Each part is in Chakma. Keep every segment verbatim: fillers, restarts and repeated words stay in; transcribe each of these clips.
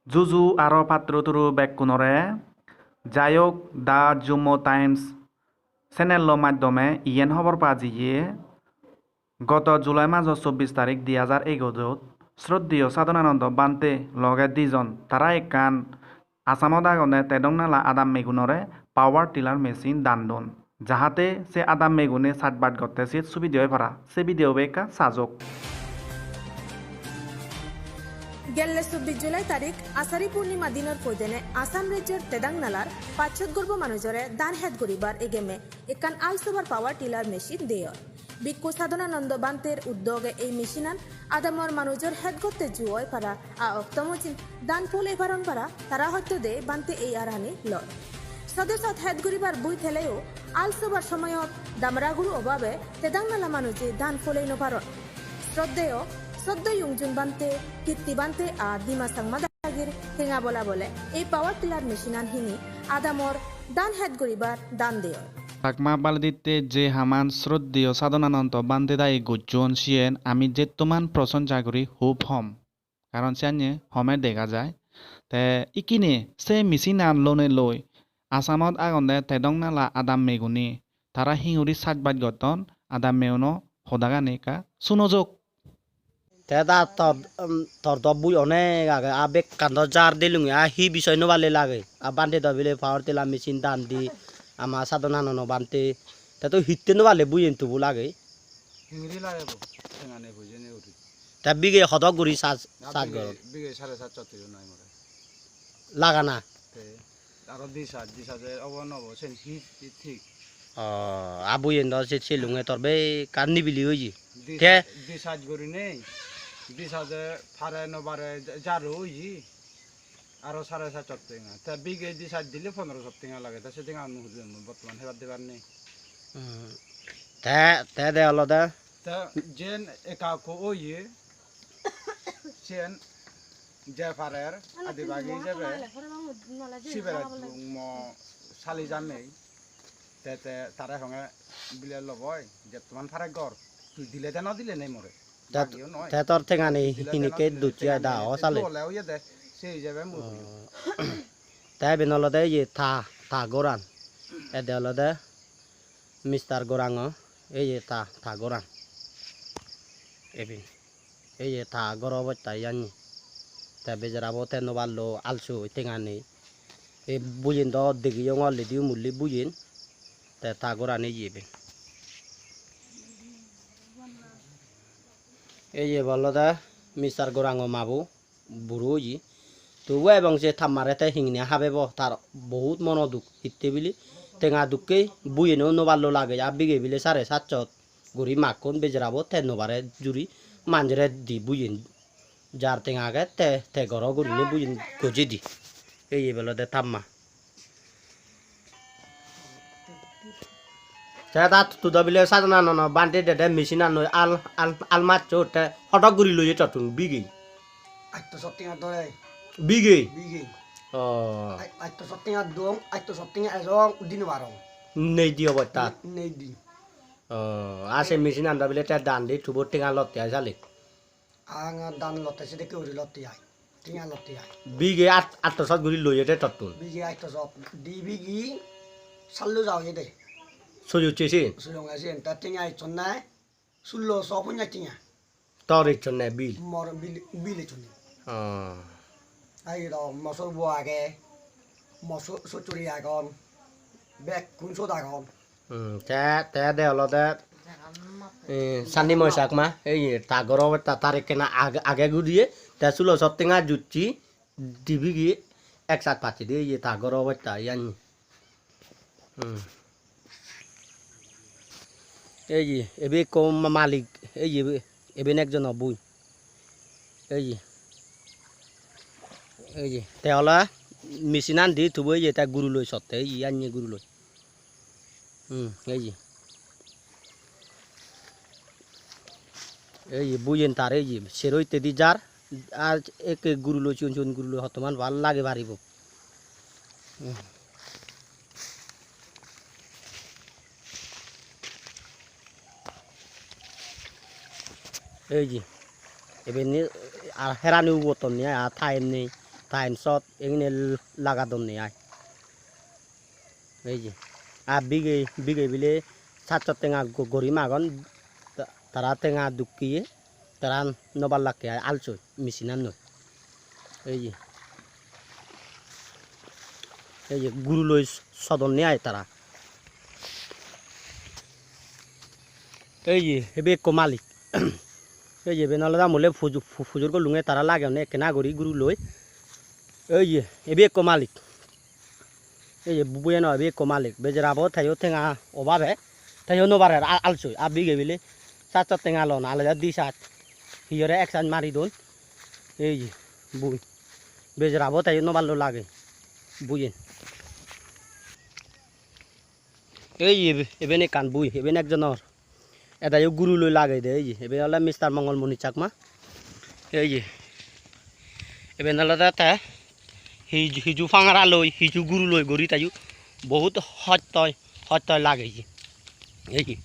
Juju aro patturu turu bekkunore. Jai hok, The Jummo Times channel-o maddome iyen hobor pa jiye, goto July majo chobbish tarik di hajar egojot Sroddheyo Sadhanananda Bhante loge dijon, tara ekkan Assamot agonde Tedongnala adammegunore power tiller machine dan don, jahate se adammegune sajbaj gotte siyot subide oi para. Se video be ekka sajok. Gelle chobbish July tarik Asari Purnima dinor poidene Assam rejjor Tedangnalar pachshot gorbo manujore dan het guribar egeme ekkan Al Sobar power tiller machine deyon. Bhikkhu Sadhanananda Bhanter uddoge ei machine-an adamor manujor het gotte ju oi para, a okto mojin dan pole paron para, tara hoyto de Bhante ei arani lor. Sode sot het guribar bui theleo Al Sobar somoyot damra guru obabe Tedangnala manuje dan polei no paron. Sroddheyo Soddo Yungjun Bhante, Kirti Bhante a Dima Changma dagir tenga bola bole ei power tiller machine-an hini adamor dan het guribar dan deyon. Chakma baleditte je haman Sroddheyo Sadhanananda Bhante dagi gojjon siyen ami jettoman prosonsa guri hub hom. Karon siyanye home dega jai. Te ikkine se machine-an lonei loi Assamot agonde Tedongnala adammegune tara hinguri sajbaj gotton, adammeuno hodagani ekka suno jok. Te da tor, um, tor do bui onek age, a bekkan do jar delunge, a hi bisoy no pale lage, a Bhante do bile power tiller machine dan di, ama Sadhanananda Bhante, te to hitte no pale buiyen tubu lage. Hingiri lage bo, tengani pujeni uri. Te bige hodok guri saj, na saj bige, gorot? Bige sare sat sot tuyo nai more. Lagana? Te aro di saj, di saje obo no obo, sen hi, hi thik. O, a buiyen do se selunge tor bekkan nibili oye. Di te saj, di saj gurinei, di saje pare no pare ja-, jaro oye. Aro sare sat sot tenga. Te bige di saj dile pondro sot tenga lage. Te se tenga anu hudi anu bottoman hebar debar nei. Hmm. Te, te de olode. Te jen eka ko oye, sen je parer, adi bagi jebe, siberat mo sali janei. Te, te tare honge bile loboi, jettoman pare gor. Tui dile de no dile nei more. Te, bagiyo noi. Te tor tengani dile de no hinikke dile, ducchi ai da tengani o sale. Dole oye de, se ijebe mui. Oh. Te iben olode ye ta, ta goran. Ede olode Mister Gorango, ye ta, ta goran. Iben. Ei ye ta goro obosta iyan. Te bejarabo te no pallo alsu tenga nei. Ei buyen do degeyong already umulli buyen. Te ta gorani ye iben. Ei ye olode Mister Gorango mabo buro oye. Tobu ebong se ta mare te hingiri habebo, tar bohut mono duk. Hitte bili tenga dukke buyeno no pallo lage, a bige bile sare sat sot guri makkon bejarabo te no pare juri manjore di buyen. Jar tenga age te, te goro gurinei buyen gojei di. Ei ibe olode ta ma. Te da tudo bile Sadhanananda Bhante dede machine-an loi al, al, al maccho te hodok guri loye tottun bige. Atto sot tenga dore. Bige? Bige. Oh. Ai-, atto sot tenga dong, atto sot tenga ejong, udi no parong. Nei di obosta? Ne-, nei di. Oh, a se machine-an do bile te dan di tubo tenga lotte ai sale. Anga dan lotte sedekke guri lotte ai. Tenga lotte ai. Bige at-, atto sot guri loye de tottun. Bige atto sot. Di bige sallo ja oye de. Soyocche sen? Soyonge sen. Ta tenga icchon nai. Sullo so ponjaj tenga. Tor icchon nai bil? Mor bil, bil icchon nai. Oh. Ai ro mosor bo age. Moso-, sochuri agon, bekkun sot agon. Hmm, te, te de olode, eh, Sanni Moy Chakma, ei ye ta goro obosta tar ekkena age, age gudiye, te sulo sot tenga jucche, dibigi ek sat pacchedi, ei ye ta goro obosta iyan. Hmm. Ei ye, ebe ekko ma-, malik, ei ye, eben ekjono bui. Ei ye. Ei ye. Te ole machine-an di tubo ei ye te guru loi sotte, ei ye, anye guru loi. Hmm, ei ye. Ei ye, buyen tar ei ye, sero hittedi jar, ar ekke guru loi, sigon sigon guru loi hottoman bhal lage paribo. Hmm. Ei je, iben ni, ar herani ubottonni ai, ar time nei. time sot egine lagadonne ai. Ei je, ar bigei bigei bile satso tenga go-, guri magon, ta-, tara tenga dukkiye, tara no ballakke ai alsoi machine annoi. Ei je, ei je guru loi sodonne ai tara. Ei je, ebe ekko malik. Ei je, iben olode mui ole puju-, pu-, pujor golunge tara lageyonne ekkena guri guru loi. Ei je, ebe ekko malik. Ei je, bu-, buyen ebe ekko malik. Bejerabo teyo tenga obabe. Teyo no parer a-, alsoi. A bigei bile satso tenga lon. Alede di sat. Hiyore ek sat mari don. Ei je, bui. Bejerabo teyo no ballo lage. Buyen. Ei ibe-, iben ekkan bui, iben ekjonor. Edayo guru loi lagey de, ei je, iben ole Mister Mongol Moni Chakma. Ei je, iben olode te hij-, hiju pangara loi, hiju guru loi guri teyo bohut hottoi, hottoi lageye. Ei je,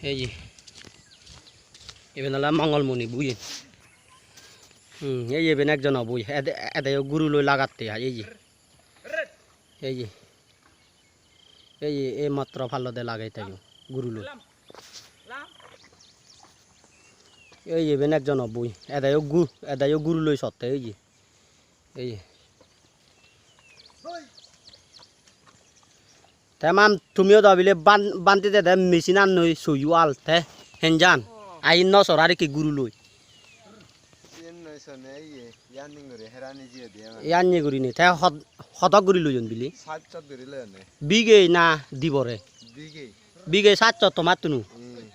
ei je, iben ole Mongol Moni buyen. Hmm, ei je, iben ekjono bui, ede-, edeyo guru loi lagatte ai, ei je. Ei je. Ei je, ei matro pallode lagey teyo guru loi. Ei je, iben ekjono bui. Edeyo gu-, edeyo guru loi sotte, ei je. Ei je. Te mam, tumiyo do bile ban-, banti dede machine annoi soyu al te henjan. Ai no sor ar ki guru loi. Iyen noi sone iye, iyan ning guri herani jiye de ama. Iyan ni guri ni. Te hot-, hodok guri loyon bili? Sat sot guri loyonne. Bigei na dibore? Bigei. Bigei sat sot tomattun? Hmm.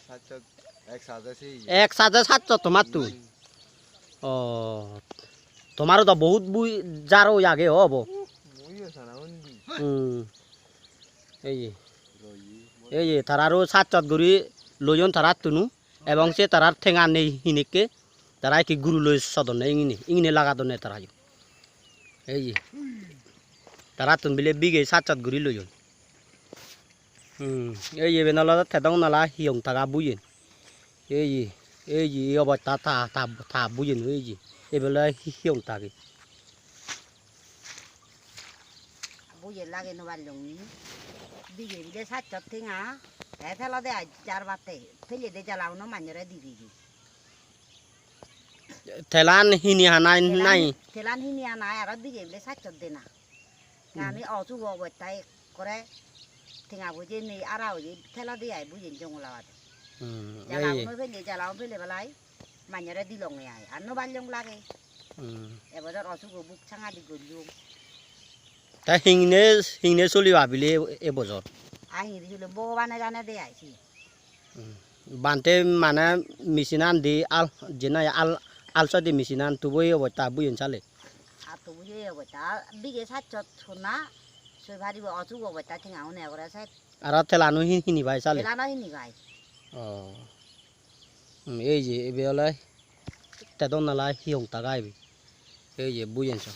Sat sot, ek saje se iye. Ek saje sat sot tomattun? Hmm. Oh. Tomaro do bohut bui jar oi age obo. Muiyo sana undi. Hmm. Ei je. Royi. Ei je, tararo sat sot guri loyon tarattunu. Ebong se tarar tenga nei hinekke, tara ekki guru loi sodonne ingini, ingini lagadonne tara yo. Ei je. Tarattun bile bigei sat sot guri loyon. Hmm, ei je, iben olode Tedong Nala Hiyong Taga buyen. Ei je, ei je, ei obosta ta, ta, ta buyen, ei je. Ibe ole Hi-, Hiyong Tagi. Buje lage no pallong ni. Bigei bile sat sot tenga. Te thelode ai jar batte. Pele de jala uno manjore di digi. Telan hini hanai nai? Telan hini hanai aro bigei bile sat sot dena. Hmm. Ami osugo obostai kore tenga buje nei ara oye thelode ai bujen jongla bade. Hmm, jala ei. Uno pele, jala uno pele belai. Manjore dilonge ai. Ar no pallong lage. Hmm. Ebojor osugo buk sangadi gollung. Ta hingne, hingne soliba bile e bojor? Ai hingne soli Bhogobane jane de ai si. Hmm. Bante mane machine an di al, jenai al, al sodi machine an tubo e obosta buyen sale. Ar tubo e obosta. Bige sat sot sona soi paribo osugo obosta tenga une gore sat. Aro telano hin-, hini pai sale? Telano hini pai. Oh. Hmm, ei je, ibe ole Tedong Nala Hiyong Taga ibe. Ei je, buyen so.